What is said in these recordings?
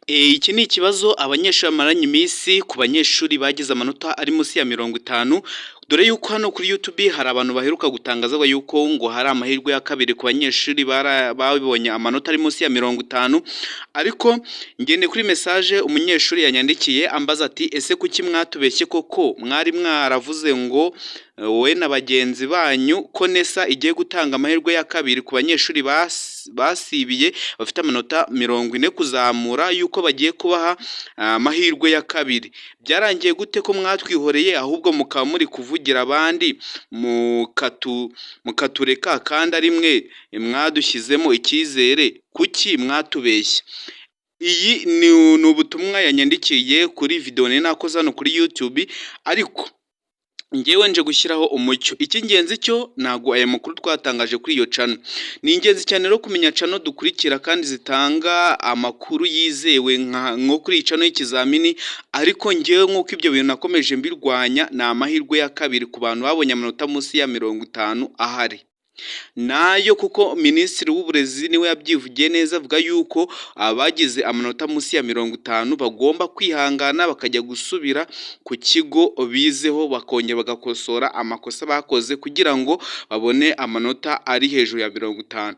Iki ni ikibazo abanyeshuri bamaranye iminsi, ku banyeshuri bagize amanota ari munsi ya 50, dore yuko hano kuri YouTube hari abantu baheruka gutangaza yuko ngo hari amahirwe ya kabiri ku banyeshuri babonye amanota ari munsi ya 50. Ariko ngende kuri message umunyeshuri yanyandikiye ambaza ati: "Ese kuki mwatubeshye koko? Mwari mwaravuze ngo wowe na bagenzi banyu ko NESA igiye gutanga amahirwe ya kabiri ku banyeshuri basibiye bafite amanota 40 kuzamura, yuko bagiye kubaha amahirwe ya kabiri. Byarangiye gute ko mwatwihoreye, ahubwo mukaba muri kuvugira abandi mukatureka, kandi ari mwe mwadushyizemo icyizere? Kuki mwatubeshye?" Iyi ni ubutumwa yanyandikiye kuri video nari nakoze hano kuri YouTube, ariko ngewe nje gushyiraho umucyo. Icy'ingenzi cyo, ntabwo aya makuru twatangaje kuri iyo channel. Ni ingenzi cyane rero kumenya channel dukurikira kandi zitanga amakuru yizewe, nko kuri iyi channel y'ikizamini. Ariko ngewe, nk'uko ibyo bintu nakomeje mbirwanya, ni amahirwe ya kabiri ku bantu babonye amanota munsi ya 50 ahari nayo, kuko Minisitiri w'Uburezi niwe yabyivugiye neza, avuga yuko abagize amanota munsi ya 50 bagomba kwihangana, bakajya gusubira ku kigo bizeho, bakongera bagakosora amakosa bakoze kugira ngo babone amanota ari hejuru ya 50.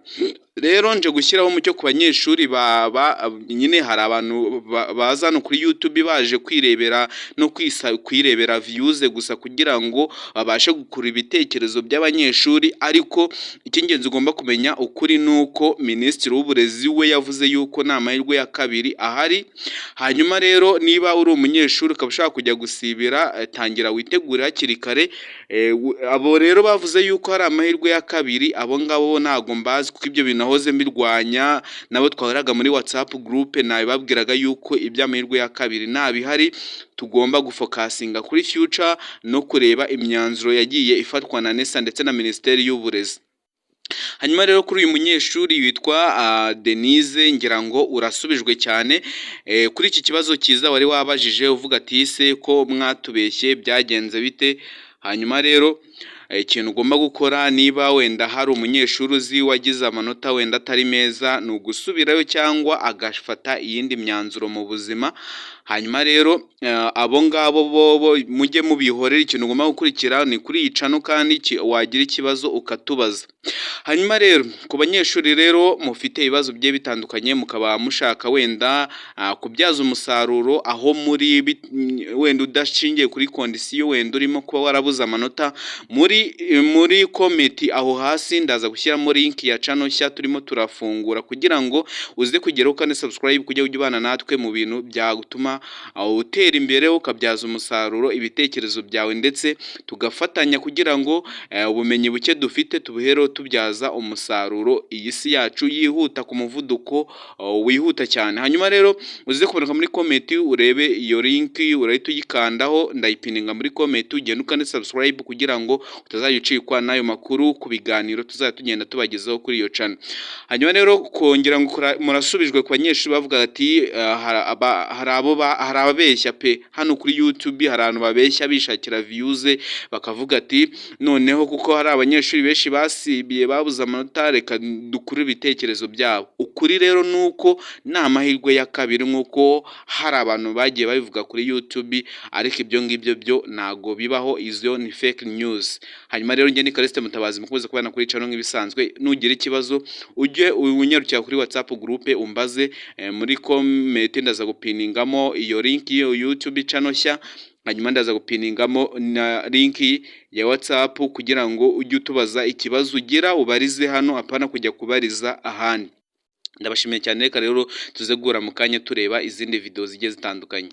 Rero nje gushyiraho umucyo ku banyeshuri baba nyine, hari abantu baza hano kuri YouTube baje kwirebera no kwirebera views gusa kugira ngo babashe gukurura ibitekerezo by'abanyeshuri. Ariko icy'ingenzi ugomba kumenya ukuri ni uko Minisitiri w'Uburezi we yavuze yuko nta mahirwe ya kabiri ahari. Hanyuma rero, niba uri umunyeshuri ukaba ushaka kujya gusibira, tangira witegure hakiri kare. Abo rero bavuze yuko hari amahirwe ya kabiri, abo ngabo ntabwo mbazi, kuko ibyo bintu nahoze mbirwanya. Nabo twahuraga muri WhatsApp group nabibabwiraga yuko iby'amahirwe ya kabiri ntabihari, tugomba gufocusinga kuri future no kureba imyanzuro yagiye ifatwa na NESA ndetse na Minisiteri y'Uburezi. Hanyuma rero, kuri uyu munyeshuri witwa Denise, ngira ngo urasubijwe cyane kuri iki kibazo cyiza wari wabajije uvuga ati: "Ese ko mwatubeshye, byagenze bite?" Hanyuma rero, ikintu ugomba gukora, niba wenda hari umunyeshuri uzi wagize amanota wenda atari meza, ni ugusubirayo cyangwa agafata iyindi myanzuro mu buzima. Hanyuma rero, abo ngabo bo mujye mubihorera. Ikintu ugomba gukurikira ni kuri iyi channel, kandi wagira ikibazo ukatubaza. Hanyuma rero, ku banyeshuri rero mufite ibibazo bigiye bitandukanye, mukaba mushaka wenda kubyaza umusaruro aho muri, wenda udashingiye kuri condition wenda urimo kuba warabuze amanota, muri comment aho hasi ndaza gushyiramo link ya channel nshya turimo turafungura, kugira ngo uze kugeraho kandi subscribe, kujya ujya ubana natwe mu bintu byatuma utera imbere, ukabyaza umusaruro ibitekerezo byawe, ndetse tugafatanya kugira ngo ubumenyi buke dufite tubuhereho tubyaza umusaruro iyi si yacu yihuta ku muvuduko wihuta cyane. Hanyuma rero, uze kuboneka muri comment, urebe iyo link, urahita uyikandaho, ndayipininga muri comment, ugende ukande subscribe kugira ngo utazajya ucikwa n'ayo makuru ku biganiro tuzajya tugenda tubagezaho kuri iyo channel. Hanyuma rero, kongera ngo murasubijwe ku banyeshuri bavuga ati hari ababeshya pe. Hano kuri YouTube hari abantu babeshya bishakira views, bakavuga ati: "Noneho kuko hari abanyeshuri benshi basibiye, babuze amanota, reka dukure ibitekerezo byabo." Ukuri rero ni uko nta mahirwe ya kabiri nk'uko hari abantu bagiye babivuga kuri YouTube, ariko ibyo ngibyo byo ntago bibaho, izo ni fake news. Hanyuma rero, njye ni Callixte Mutabazi, mukomeze kubana kuri channel nk'ibisanzwe. Nugira ikibazo, ujye unyarukira kuri WhatsApp group umbaze. Muri comment ndaza gupiningamo iyo link y'iyo YouTube channel nshya, hanyuma ndaza gupiningamo na link ya WhatsApp kugira ngo ujye utubaza ikibazo ugira, ubarize hano, apana kujya kubariza ahandi. Ndabashimiye cyane. Reka rero tuze guhura mu kanya tureba izindi video zigiye zitandukanye.